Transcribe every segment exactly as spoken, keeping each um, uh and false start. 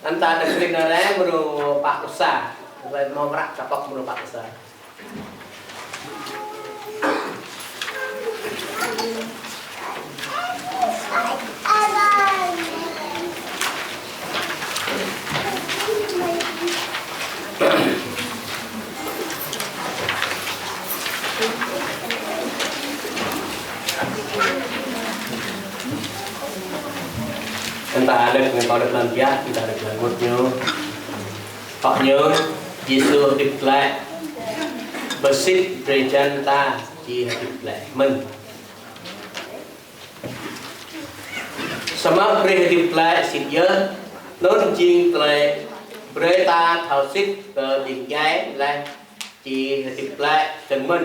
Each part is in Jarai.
Anŭn ta đŏk hrĭt nao rai mrô pă pluh sa. Rai mơ̆ng hră kapok mrô pă pluh sa. Anŭn ta đŏk, anŭn ta đŏk lăm biă, anŭn ta đŏk lăm mŭt ñu. Pă ñu, Yêsu hơdip glaĭ. Pơsĭt drơi jăn ta či hơdip glaĭ mơ̆n. Samơ̆ Krist hơdip glaĭ sĭt yơh, anŭn jing tơlơi brơi ta thâo sĭt kơ ƀing djai laih či hơdip glaĭ dơ̆ng mơ̆n.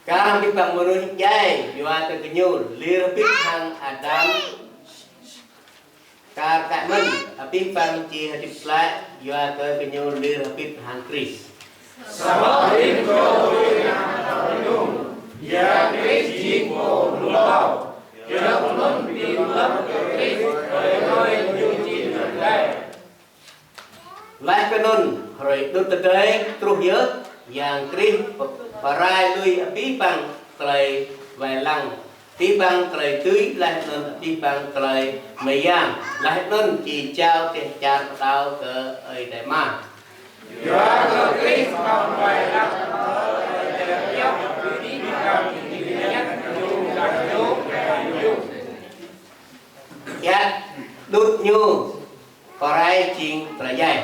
Kar hăng abih bang mơnuih djai, yua kơ gơñu lir hơbĭt hăng Adam. Kar kaĭ mơ̆n, abih bang či hơdip glaĭ, yua kơ gơñu lir hơbĭt hăng Krist. Samơ̆ rĭm čô tui hăng ñu, Yang Krist jing pô hluh hlâo, yua kơ anŭn ƀing lăp kơ Krist, hrơi hrơi ñu či hơdip glaĭ. Laih kơ anŭn, hrơi đŭt tơdơi truh yơh, Yang Krist pơ-, pơrai lui abih bang tơlơi wai lăng, abih bang tơlơi dưi, laih anŭn abih bang tơlơi mơyang, laih anŭn či jao dêh čar pơtao kơ Ơi Adai Ama. Yua kơ Krist pơrai wai lăng, kiăng đŭt ñu, pơrai jing tơlơi djai.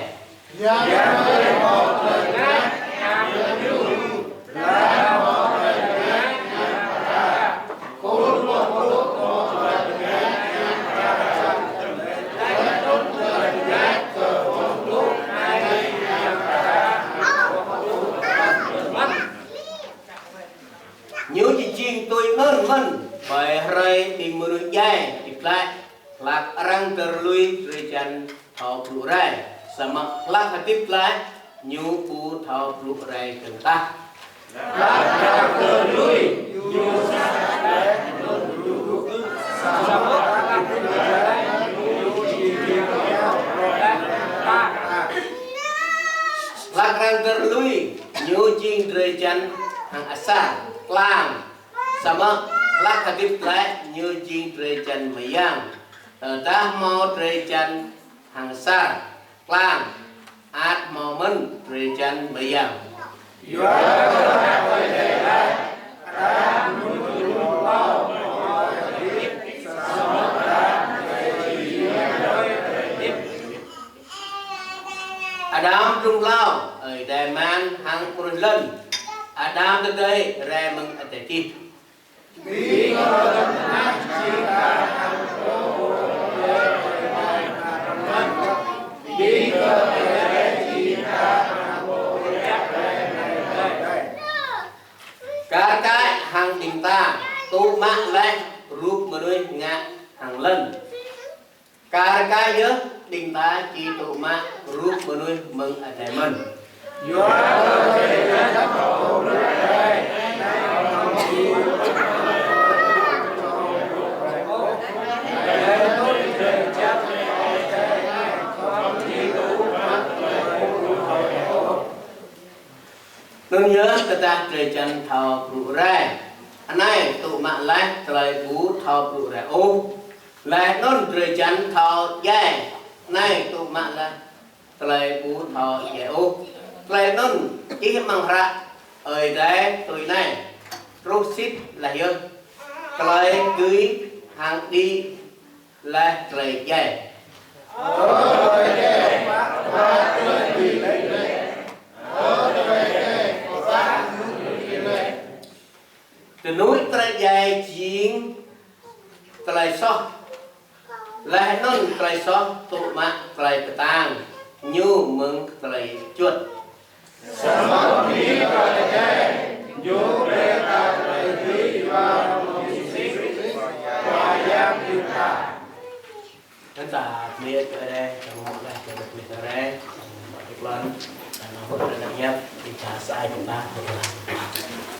Ñu či jing tui anŭn mơ̆n, ƀơi hrơi ƀing mơnuih djai hơdip glaĭ, hlak arăng dơr lui drơi jăn thâo blŭ rai, samơ̆ hlak hơdip glaĭ ñu ƀu thâo blŭ rai dơ̆ng tah. Hlak arăng dơr lui ñu jing drơi jăn hăng asar, klang. Samơ̆ hlak hơdip glaĭ ñu jing drơi jăn mơyang. Tơdah hmâo drơi jăn hăng asar, klang, ăt hmâo mơ̆n drơi jăn mơyang. Adam blung hlâo, Ơi Adai mơ̆n hăng pruih lŏn. Adam tơdơi rai mơ̆ng adai čih. Kar kaĭ hăng ƀing ta, tŭ mă laih rup mơnuih ngă hăng lŏn. Kar kaĭ yơh ƀing ta či tŭ mă rup mơnuih mơ̆ng adai mơ̆n. Anŭn yơh tơdah drơi jăn thâo blŭ rai, anai tŭ mă laih tơlơi ƀu thâo blŭ rai ôh. Laih anŭn drơi jăn thâo djai, anai tŭ mă laih tơlơi ƀu thâo djai ôh. Tơlơi anŭn čih amăng hră Ơi Adai tui anai: Truh sĭt laih yơh tơlơi dưi hăng đĭ laih tơlơi djai. Tơnuč tơlơi djai jing tơlơi soh. Laih anŭn tơlơi soh tŭ mă tơlơi kơtang, ñu mơ̆ng tơlơi juăt. Samơ̆ ƀing tơlơi djai, ñu brơi ta tơlơi dưi yua mơ̆ng Yêsu Krist, Khua Yang ƀing ta. Anŭn ta bơni kơ Ơi Adai, ta hmâo laih kơ tơlơi bơni kơ Ơi Adai, ta bơni kơ Ơi Adai. Ƀơi anăp hiăp, ƀing ta sa ai ƀing ta.